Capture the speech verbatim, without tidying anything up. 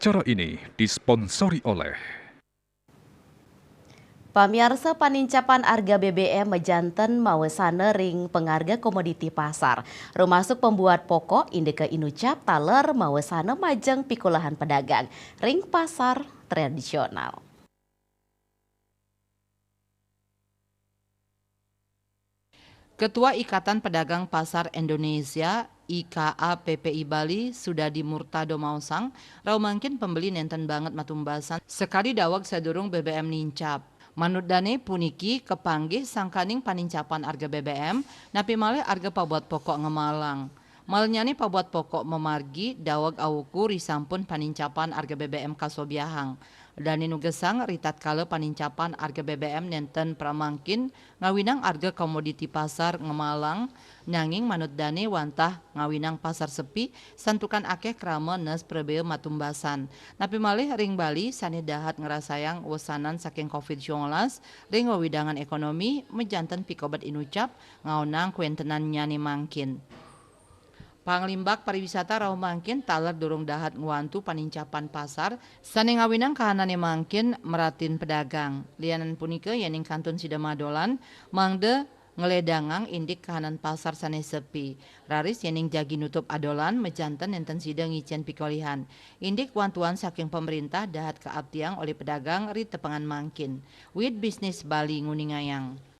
Acara ini disponsori oleh Pamiarsa, panincapan arga B B M majanten mawesana ring pangarga komoditi pasar, rumasuk pembuat pokok indika inucap taler mawesana majeng pikolahan pedagang ring pasar tradisional. Ketua Ikatan Pedagang Pasar Indonesia, I K A P P I Bali, Sudadi Murtado maosang, rauh mangkin pembeli nenten banget matumbasan sekadi daweg sadurung B B M nincap. Manut dane puniki kapanggih sangkaning panincapan arga B B M, napi malih arga pabuat pokok ngemalang. Malnyane pabuat pokok mamargi daweg awuku risampun panincapan arga B B M kasobiahang. Dane nugesang ritatkala panincapan arga B B M nenten pramangkin ngawinang arga komoditi pasar ngemalang, nanging manut dane wantah ngawinang pasar sepi, santukan akeh krama nes prabea matumbasan. Napi malih ring Bali sane dahat ngrasayang wesanan saking covid sembilan belas ring wewidangan ekonomi, majanten pikobet inucap ngaonang kwentenannyane mangkin. Panglimbak pariwisata rauh mangkin taler durung dahat ngwantu panincapan pasar sane ngawinang kahanane mangkin meratin pedagang. Lianan punika, yening kantun sida madolan, mangda ngledangang indik kahanan pasar sane sepi. Raris yening jagi nutup adolan, majanten nenten sida ngicen pikolihan. Indik wantuan saking pemerintah dahat kaaptiang olih pedagang ri tepengan mangkin. Wid Bisnis Bali nguningayang.